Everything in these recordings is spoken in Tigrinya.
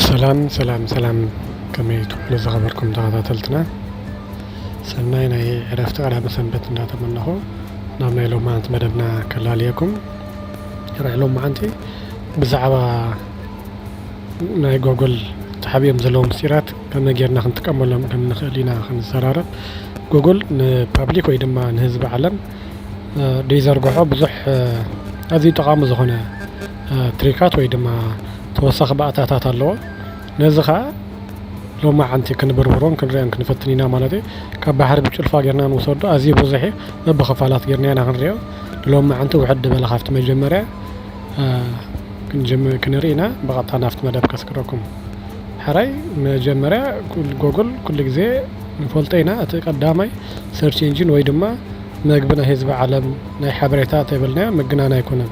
ሰላም ሰላም ሰላም፣ ከመይ ትውዕሉ ዝኸበርኩም ተኸታተልትና? ሰናይ ናይ ዕረፍቲ ቀዳመ ሰንበት እንዳተመነኹ ናብ ናይ ሎማዓንቲ መደብና ከላልየኩም። ርዒ ሎማዓንቲ ብዛዕባ ናይ ጎግል ተሓቢኦም ዘለዉ ምስጢራት ከመይ ጌርና ክንጥቀመሎም ከም ንኽእል ኢና ክንዘራረብ። ጎግል ንፓብሊክ ወይ ድማ ንህዝቢ ዓለም ደይዘርግሖ ብዙሕ ኣዝዩ ጠቓሚ ዝኾነ ትሪካት ወይ ድማ ተወሳኺ ባእታታት ኣለዎ። ነዚ ኸዓ ሎማዓንቲ ክንብርብሮን ክንሪኦን ክንፈትን ኢና ማለት እዩ። ካብ ባሕሪ ብጭልፋ ጌርና ንውሰዶ ኣዝዩ ብዙሕ እዩ። በብኽፋላት ጌርና ኢና ክንሪኦ። ሎማዓንቲ ውሕድ ዝበለ ካብቲ መጀመርያ ክንርኢ ኢና። ብቐጥታ ናብቲ መደብ ከስግረኩም። ሕራይ መጀመርያ ጎግል ኩሉ ግዜ ንፈልጦ ኢና። እቲ ቀዳማይ ሰርች ኢንጂን ወይ ድማ መግቢ ናይ ህዝቢ ዓለም ናይ ሓበሬታ ተብልና ምግናን ኣይኮነን።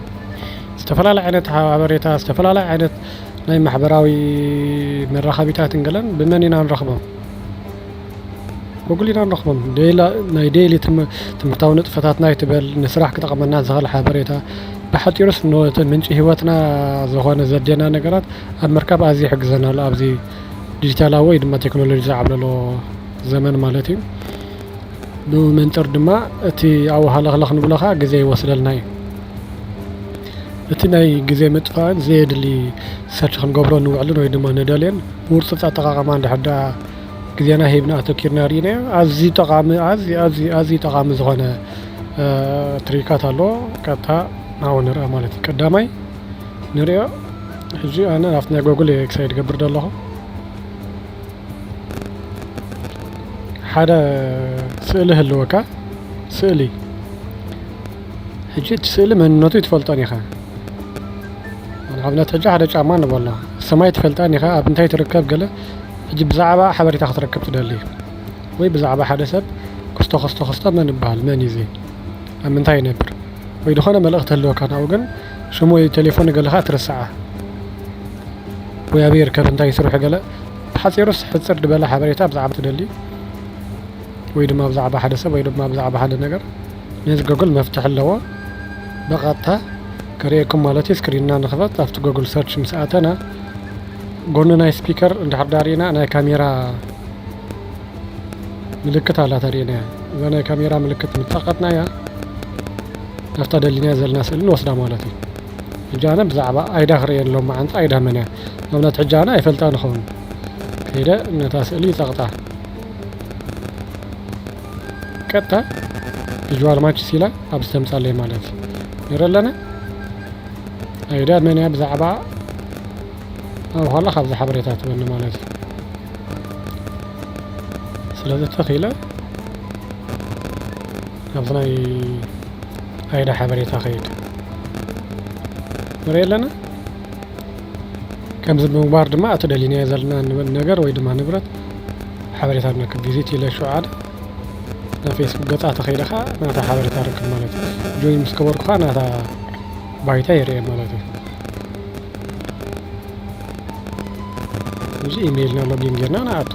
ዝተፈላለየ ዓይነት ሓበሬታ፣ ዝተፈላለየ ዓይነት ናይ ማሕበራዊ መራኸቢታትን ገለን ብመን ኢና ንረኽቦም? ጎግል ኢና ንረኽቦም። ናይ ዴይሊ ትምህርታዊ ንጥፈታትና ይትበል፣ ንስራሕ ክጠቕመና ዝኽእል ሓበሬታ፣ ብሓፂሩስ ነቲ ምንጪ ህይወትና ዝኾነ ዘድልየና ነገራት ኣብ ምርካብ ኣዝዩ ይሕግዘና ኣሎ። ኣብዚ ዲጂታላዊ ወይ ድማ ቴክኖሎጂ ዝዓብለሎ ዘመን ማለት እዩ። ብኡ መንፅር ድማ እቲ ኣብኡ ሃለኽለኽ ንብሎ ከዓ ግዜ ይወስደልና እዩ። እቲ ናይ ግዜ ምጥፋእን ዘየድሊ ሰርች ክንገብሮ ንውዕልን ወይ ድማ ንደልዮን ብውርፅፅ ኣጠቓቕማ እንድሕር ደኣ ግዜና ሂብና ኣተኪርና ርኢናዮ ኣዝዩ ጠቓሚ ኣዝዩ ኣዝዩ ኣዝዩ ጠቓሚ ዝኾነ ትሪካት ኣሎ። ቀጥታ ናብኡ ንርኣ ማለት እዩ። ቀዳማይ ንሪኦ። ሕጂ ኣነ ናብቲ ናይ ጎግል እየ ክሳይድ ገብር ዘለኹ። ሓደ ስእሊ ህልወካ ስእሊ ሕጂ እቲ ስእሊ መንነቱ ይትፈልጦን ኢኻ። ንኣብነት ሕጂ ሓደ ጫማ ንበሎ ሰማይ ትፈልጣን ኢኻ ኣብ እንታይ ትርከብ ገለ ሕጂ ብዛዕባ ሓበሬታ ክትረክብ ትደሊ ወይ ብዛዕባ ሓደ ሰብ ክስቶ ክስቶ ክስቶ መን ይበሃል መን እዩ እዚ ኣብ ምንታይ ይነብር ወይ ዝኾነ መልእኽቲ ህልወካ ናብኡ ግን ሽሙ ወይ ቴሌፎን ገለኻ ትርስዓ ወይ ኣበይ ይርከብ እንታይ ይስርሑ ገለ ብሓፂሩስ ሕፅር ዝበለ ሓበሬታ ብዛዕባ ትደሊ ወይ ድማ ብዛዕባ ሓደ ሰብ ወይ ድማ ብዛዕባ ሓደ ነገር ነዚ ጎግል መፍትሒ ኣለዎ። ብቐጥታ ከርእየኩም ማለት እዩ። ስክሪንና ንኽፈት ኣብቲ ጎግል ሰርች ምስ ኣተና ጎኒ ናይ ስፒከር እንድሕር ዳርኢና ናይ ካሜራ ምልክት ኣላ ተርእየና እያ። እዛ ናይ ካሜራ ምልክት ምጠቐጥና እያ ናብታ ደሊና ዘለና ስእሊ ንወስዳ ማለት እዩ። ሕጂ ኣነ ብዛዕባ ኣይዳ ክርእየን ሎማዓንቲ ኣይዳ መን እያ ንኣብነት ሕጂ ኣነ ኣይፈልጣ ንኸውን ከይደ ነታ ስእሊ ይፀቕጣ። ቀጥታ ቪዥዋል ማች ሲላ ኣብ ዝተምፃለይ ማለት እዩ። ንርኢ ኣለና ኣይዳ መን እያ ብዛዕባ ኣብ ኋላ ካብዚ ሓበሬታ ትበኒ ማለት እዩ። ስለዚ ተኺለ ኣብዚ ናይ ኣይዳ ሓበሬታ ኸይድ ንርኢ ኣለና። ከምዚ ብምግባር ድማ እቲ ደሊናዮ ዘለና ንብል ነገር ወይ ድማ ንብረት ሓበሬታ ንረክብ። ቪዚት ኢለ ሽውዓደ ናብ ፌስቡክ ገፃ ተኸይደ ከዓ ናታ ሓበሬታ ርክብ ማለት እዩ። ጆይን ምስ ገበርኩ ከዓ ናታ ባይታ ይርአ ማለት እዩ። እዚ ኢሜይልና ሎጊን ጌርና ንኣቱ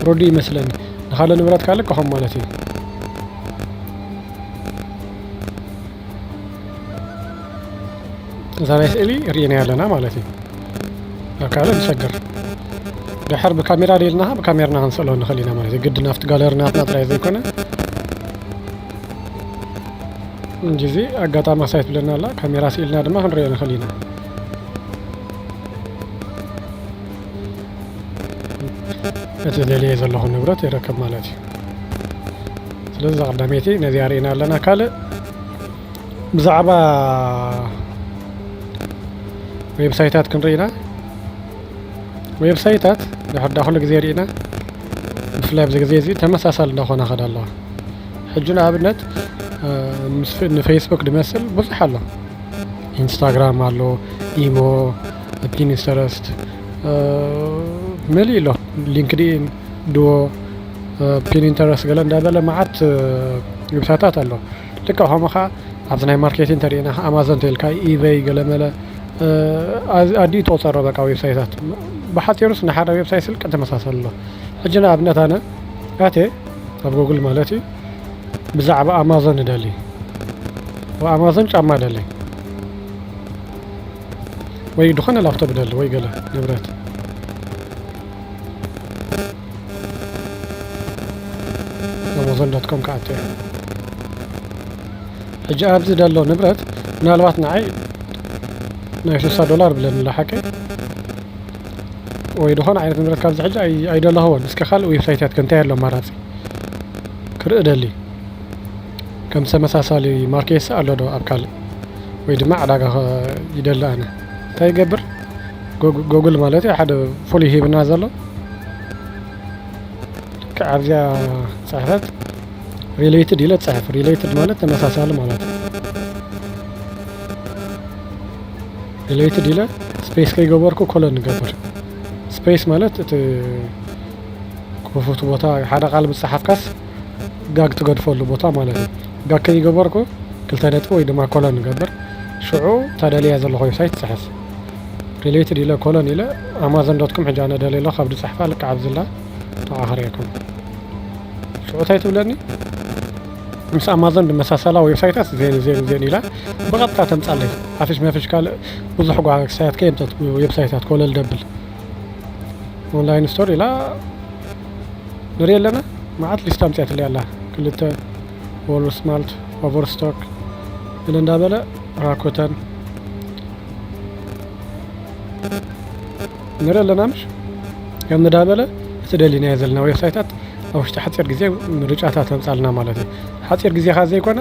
ሮዲ ይመስለኒ ንካልእ ንብረት ካልእ ከኾም ማለት እዩ። እዛ ናይ ስእሊ ርእናያ ኣለና ማለት እዩ። ኣብ ካልእ ንሰግር ድሕር ብካሜራ ደልና ብካሜርና ክንስእሎ ንኽእል ኢና ማለት እዩ። ግድን ኣብቲ ጋለሪ ናትና ጥራይ ዘይኮነ እንጂ እዚ ኣጋጣሚ ኣሳይት ብለና ኣላ ካሜራ ስኢልና ድማ ክንሪኦ ንኽእል ኢና። እቲ ደልየ ዘለኹ ንብረት ይረከብ ማለት እዩ። ስለዚ እዛ ቀዳመይቲ ነዚኣ ርኢና ኣለና። ካልእ ብዛዕባ ዌብሳይታት ክንርኢ ኢና። ዌብሳይታት ድሕር ዳ ኩሉ ግዜ ርኢና ብፍላይ ኣብዚ ግዜ እዚ ተመሳሳሊ እንዳኾና ከዳ ኣለዋ። ሕጂ ንኣብነት ንፌስቡክ ድመስል ብዙሕ ኣሎ። ኢንስታግራም ኣሎ፣ ኢሞ፣ ፒኒንተረስት መሊእ ኣሎ። ሊንክድኢን፣ ድዎ፣ ፒኒንተረስት ገለ እንዳበለ መዓት ዌብሳይታት ኣሎ። ልክዕ ከምኡ ከዓ ኣብዚ ናይ ማርኬቲንግ እንተሪእና ኣማዞን ተልካ ኢበይ ገለመለ ኣዲኡ ተቆፀሮ በቃ ዌብሳይታት ብሓፂሩስ ንሓደ ዌብሳይት ስልቂ ተመሳሰል ኣሎ። ሕጂ ንኣብነት ኣነ ኣቴ ኣብ ጎግል ማለት እዩ ብዛዕባ ኣማዞን እደሊ ኣማዞን ጫማ እደሊ ወይ ዝኾነ ላፕቶፕ እደሊ ወይ ገለ ንብረት ኣማዞን ዶት ኮም ክኣቱ እየ። ሕጂ ኣብዚ ዘሎ ንብረት ምናልባት ንዓይ ናይ ስሳ ዶላር ብለኒ ኣሎ ሓቂ፣ ወይ ዝኾነ ዓይነት ንብረት ካብዚ ሕጂ ኣይ- ኣይደለኽዎን። እስከ ካልእ ዌብሳይታት ከ እንታይ ኣሎ ኣማራፂ ክርኢ ደሊ? ከም ተመሳሳሊ ማርኬትስ ኣሎ ዶ ኣብ ካልእ? ወይ ድማ ዕዳጋ ከ ይደሊ ኣነ እንታይ ይገብር? ጎግ- ጎግል ማለት እዩ ሓደ ፍሉይ ሂብና ዘሎ። ልክዕ ኣብዚኣ ፅሕፈት ሪሌትድ ኢለ ፅሕፍ። ሪሌትድ ማለት ተመሳሳሊ ማለት እዩ። ሪሌትድ ኢለ ስፔስ ከይገበርኩ ኮለን ንገብር። ስፔስ ማለት እቲ ክፉት ቦታ ሓደ ቃል ምስ ፀሓፍካስ ጋግ ትገድፈሉ ቦታ ማለት እዩ። ጋግ ከይገበርኩ ክልተ ነጥቢ ወይ ድማ ኮለን ንገብር። ሽዑ ተደልያ ዘለኹ ዌብሳይት ፅሕፍ። ሪሌትድ ኢለ ኮለን ኢለ ኣማዞን ዶት ኮም ሕጂ ኣነ ደልየ ኣለኹ ካብ ዝፅሕፋ ልክዕ ኣብዝላ ተዓኸርየኩም። ሽዑ እንታይ ትብለኒ? ምስ ኣማዞን ዝመሳሰላ ዌብሳይታት ዜን ዜን ዜን ኢላ ብቐጥታ ተምጻለይ። ሓፍሽ መፍሽ ካልእ ብዙሕ ጓ ክሳያት ከየምጸት ዌብሳይታት ኮለል ደብል ኦንላይን ስቶር ኢላ ንርኢ ኣለና። መዓት ሊስት ኣምጽኣትለይ ኣላ። ክልተ ዎልስማርት፣ ኦቨርስቶክ ኢለ እንዳበለ ራኮተን ንርኢ ኣለና። ምሽ ከም እንዳበለ እቲ ደሊናዮ ዘለና ዌብሳይታት ኣብ ውሽጢ ሓፂር ግዜ ምርጫታት ተምፃልና ማለት እዩ። ሓፂር ግዜ ካ ዘይኮነ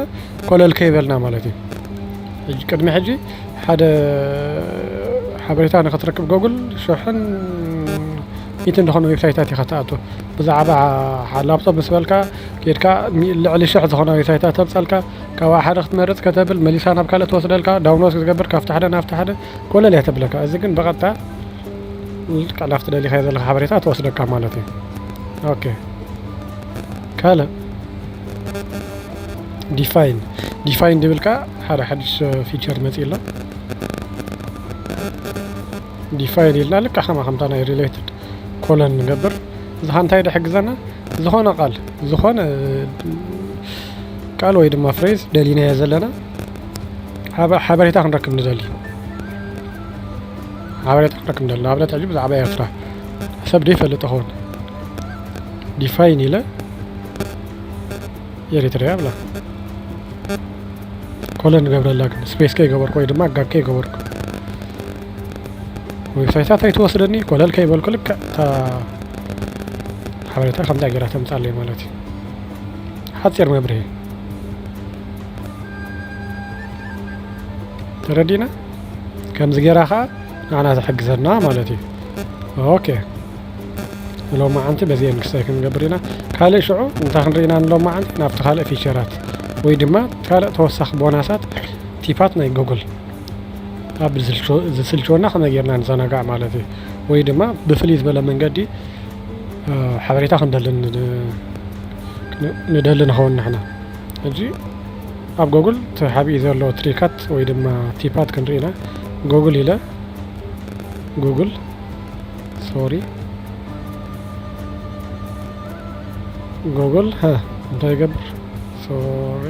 ኮለል ከይበልና ማለት እዩ። ሕጂ ቅድሚ ሕጂ ሓደ ሓበሬታ ንክትረክብ ጎግል ሽሕን ሚትን ዝኾነ ዌብሳይታት ኢኻ ትኣቱ። ብዛዕባ ላፕቶፕ ምስ በልካ ኬድካ ሚ- ልዕሊ ሽሕ ዝኾነ ዌብሳይታት ተምፀልካ፣ ካብኣ ሓደ ክትመርፅ ከተብል መሊሳ ናብ ካልእ ትወስደልካ፣ ዳውንሎድ ክትገብር ካብቲ ሓደ ናብቲ ሓደ ኮለል እያ ተብለካ። እዚ ግን ብቐጥታ ልክዕ ናብቲ ደሊኻዮ ዘለካ ሓበሬታ ትወስደካ ማለት እዩ። ኦኬ፣ ካልእ ዲፋይን ዲፋይን ድብልካ ሓደ ሓድሽ ፊቸር መፂእ ኣሎ። ዲፋይን ኢልና ልካ ከማ ከምታ ናይ ሪሌትድ ኮለን ንገብር። እዚ እንታይ ድሕግዘና? ዝኾነ ቃል፣ ዝኾነ ቃል ወይ ድማ ፍሬዝ ደሊናዮ ዘለና ሓበ- ሓበሬታ ክንረክብ ንደሊ። ሓበሬታ ክንረክብ ንደሊ። ንኣብነት ሕጂ ብዛዕባ ኤርትራ ሰብ ደይፈልጥ ይኸውን። ዲፋይን ኢለ ኤሪትሪያ ብላ ኮለን ንገብረላ፣ ግን ስፔስ ከይገበርኩ ወይ ድማ ጋግ ከይገበርኩ ዌብሳይታት ኣይትወስደኒ። ኮለል ከይበልኩ ልክዕ እታ ሓበሬታ ከምዚኣ ገይራ ተምፃለይ ማለት እዩ። ሓፂር መብርሂ ተረዲና። ከምዚ ገይራ ከዓ ንዓና ትሕግዘና ማለት እዩ። ኦኬ፣ ንሎማዓንቲ በዚአን ክስታይ ክንገብር ኢና። ካልእ ሽዑ እንታይ ክንርኢ ኢና ንሎማዓንቲ? ናብቲ ካልእ ፊቸራት ወይ ድማ ካልእ ተወሳኺ ቦናሳት ቲፓት ናይ ጉግል ኣብ ዝስልችወ- ዝስልችወና ከመይ ጌርና ንዘናጋዕ ማለት እዩ። ወይ ድማ ብፍልይ ዝበለ መንገዲ እ፣ ሓበሬታ ክንደሊ ን- ን- ንደሊ ንኸውን ንሕና። ሕጂ ኣብ ጎግል ተሓቢኡ ዘሎ ትሪካት ወይ ድማ ቲፓት ክንርኢ ኢና። ጎግል ኢለ ጉግል ሶሪ ጎግል ሀ እንታይ ይገብር? ሶሪ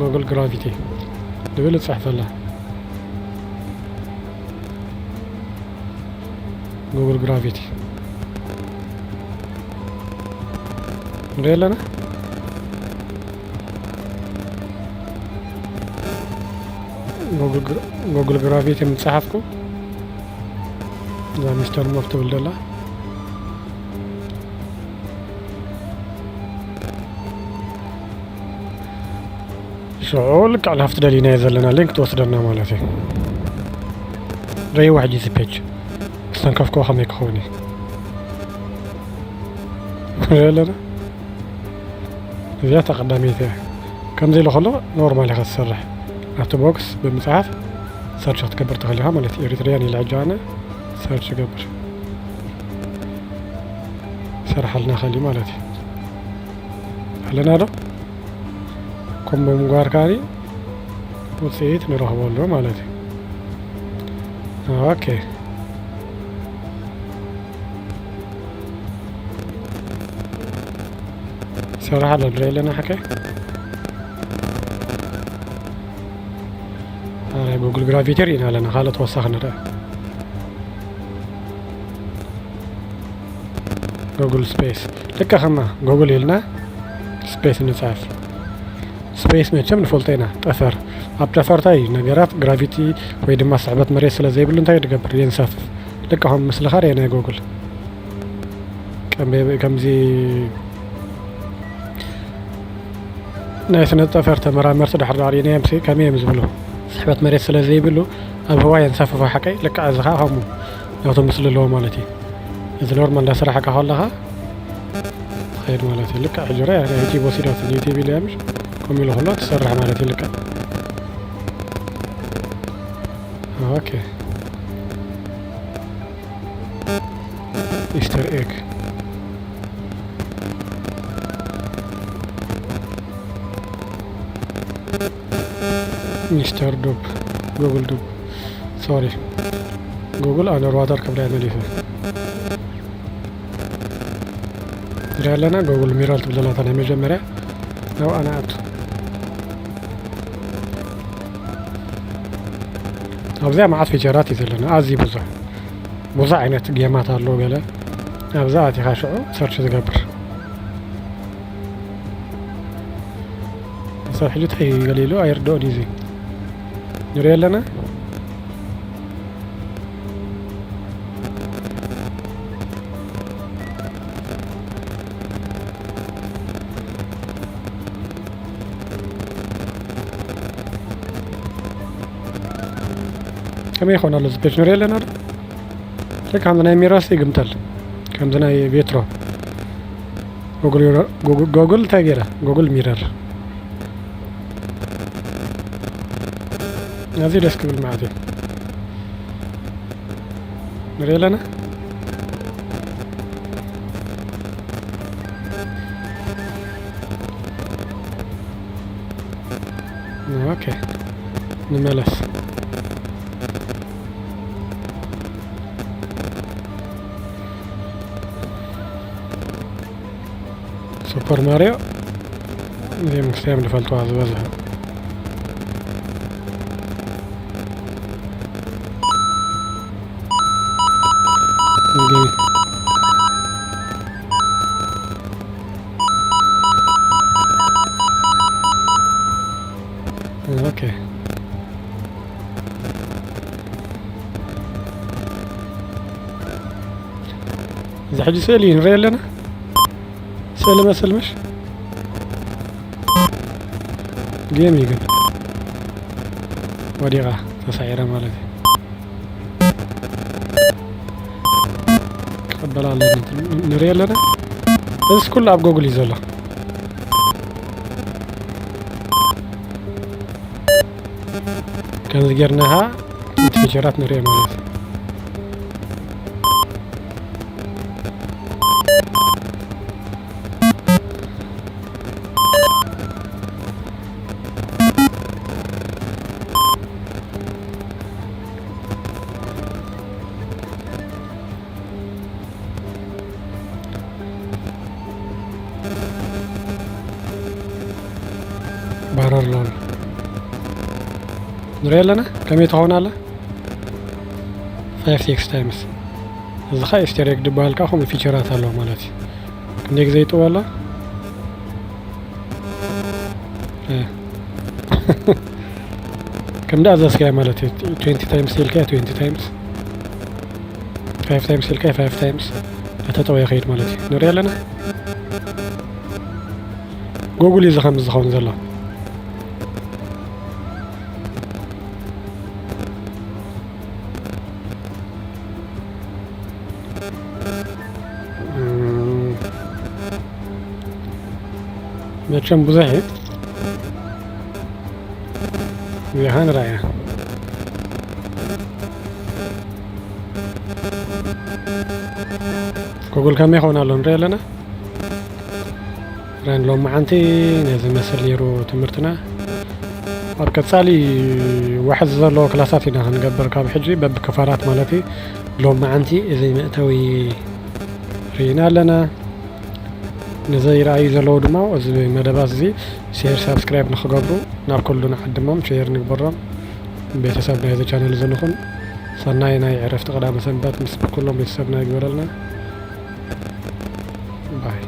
ጎግል ግራቪቲ ድብል እፅሕፈላ። ጉግል ግራቪቲ ንሪኦ ኣለና። ጉግል ግራቪቲ ምስ ፀሓፍኩ እዛ ሚስተር ሞፍ ትብል ደላ ሽዑ ልክዕ ናብቲ ደሊናዮ ዘለና ሊንክ ትወስደና ማለት እዩ። ረይዋ ሕጂ እዚ ፔጅ ዝተንከፍክዎ ከመይ ክኸውን እዩ ንሪኦ ኣለና። እዚኣ እታ ቀዳመይቲ እያ። ከምዚ ኢሉ ከሎ ኖርማል ኢኻ ትሰርሕ። ኣብቲ ቦክስ ብምፅሓፍ ሰርች ክትገብር ትኽእል ኢኻ ማለት እዩ። ኤሪትሪያን ኢለ ሕጂ ኣነ ሰርች ይገብር። ይሰርሓልና ከሊ ማለት እዩ። ኣለና ዶ? ከምኡ ብምግባር ከኣ ውፅኢት ንረኽበሉ ማለት እዩ። ኦኬ። ይሰርሕ ኣሎ ንርኢ ኣለና። ሓቀይ ኣረ ጉግል ግራቪቲ ርኢና ኣለና። ካልእ ተወሳኺ ንርአ። ጉግል ስፔስ ልክዕ ከማ ጉግል ኢልና ስፔስ ንጽሕፍ። ስፔስ መቸም ንፈልጦ ኢና፣ ጠፈር። ኣብ ጠፈር እንታይ እዩ? ነገራት ግራቪቲ ወይ ድማ ስሕበት መሬት ስለ ዘይብሉ እንታይ ንገብር? የንሳፍፍ። ልክዕ ከም ምስልኻ ርኤ ናይ ጎግል። ከም-፣ ከምዚ ናይ ስነ ጠፈር ተመራመርቲ ድሕር ዳር ርኢናዮም ሲ ከመይ እዮም ዝብሉ? ስሕበት መሬት ስለ ዘይብሉ ኣብ ህዋ የንሳፍፎ። ሓቀይ? ልክዕ፣ እዚ ኸዓ ከምኡ ናቱ ምስሊ ኣለዎ ማለት እዩ። እዚ ኖርማል እንዳሰራሕካ ከለኻ ትኸይድ ማለት እዩ። ልክዕ ሕጂ ርኣ፣ ናይ ዩቲዩብ ወሲዳት፣ ዩቲዩብ ኢለ ምሽ ከምኡ ኢሉ ከሎ ትሰርሕ ማለት እዩ። ልክዕ። ኦኬ። ኢስተር ኤግ። ሚስተር ዱብ፣ ጉግል ዱብ። ሶሪ። ጉግል ኣንደር ዋተር ክብላ እየ መሊሰ። ንሪኣ ኣለና፣ ጉግል ሚረር ትብል ዘላ እታ ናይ መጀመርያ ናብኣ ንኣቱ። ኣብዚኣ መዓት ፊቸራት እዩ ዘለና፣ ኣዝዩ ብዙሕ። ብዙሕ ዓይነት ጌማት ኣሎ ገለ። ኣብዛ ኣቲኻ ሽዑ ሰርች ዝገብር። ሰብ ሕጂ እንታይ ገለ ኢሉ ኣይርድኦን እዩ እዚ። ንሪኦ ኣለና። ከመይ ይኾን ኣሎ እዚ ፔጅ ንሪኦ ኣለና ዶ? ልክ ከምዚ ናይ ሚረርስ ይግምተል። ከምዚ ናይ ቬትሮ። ጉግል፣ ጉግል፣ ጉግል እንታይ ገይረ? ጉግል ሚረር። ኣዝዩ ደስ ክብል ማለት እዩ። ንሪኦ ኣለና። ኦኬ፣ ንመለስ። ሱፐር ማርዮ እዚኦም ክስቲኦም ዝፈልጥዋ ዝበዝሑ። እንግዲህ ኦኬ። እዚ ሕጂ ስእሊ ንሪኦ ኣለና። ስእሊ መስል ምሽ? ጌም እዩ ግን። ወዲቓ ተሳዒራ ማለት እዩ። ክቕበላ ኣለና። ንሪኦ ኣለና። እዚ ኩሉ ኣብ ጎግል እዩ ዘሎ። ከምዚ ጌርና ኸዓ እቲ ፊቸራት ንሪኦ ማለት እዩ። ባረር ሎል ንሪኦ ኣለና ከመይ ትኸውን ኣላ። ፋይቭ ሲክስ ታይምስ። እዚ ኸዓ ኢስተር ኤግ ዝበሃል ከዓ ከምኡ ፊቸራት ኣለዎ ማለት እዩ። ክንደይ ግዜ ይጥወላ? እ። ከም እንዳኣዘዝካዮ ማለት እዩ። ትዌንቲ ታይምስ ኢልካዮ ትዌንቲ ታይምስ፣ ፋይቭ ታይምስ ኢልካዮ ፋይቭ ታይምስ እንዳተጠወየ ይኸይድ ማለት እዩ። ንሪኦ ኣለና። ጉግል እዩ እዚ ከም ዝኸውን ዘሎ። እም፣ መቸም ብዙሕ እዩ። እዚኣ ንርኣያ። ጉግል ከመይ ይኸውን ኣሎ ንሪኦ ኣለና። ራን ሎመዓንቲ ነዚ መስል ነይሩ ትምህርትና። ኣብ ቀጻሊ ዋሕዚ ዘለዎ ክላሳት ኢና ክንገብር ካብ ሕጂ በብክፋላት ማለት እዩ። ሎመዓንቲ እዚ መእተዊ ርኢና ኣለና። ነዚ ይረኣዩ ዘለዉ ድማ እዚ መደባት እዚ ሼር፣ ሳብስክራይብ ንኽገብሩ ናብ ኩሉ ንዓድሞም፣ ሼር ንግበሮም። ቤተሰብ ናይዚ ቻነል እዚ ንኹን። ሰናይ ናይ ዕረፍቲ ቀዳመ ሰንበት ምስ ኩሎም ቤተሰብና ይግበረልና። ባይ።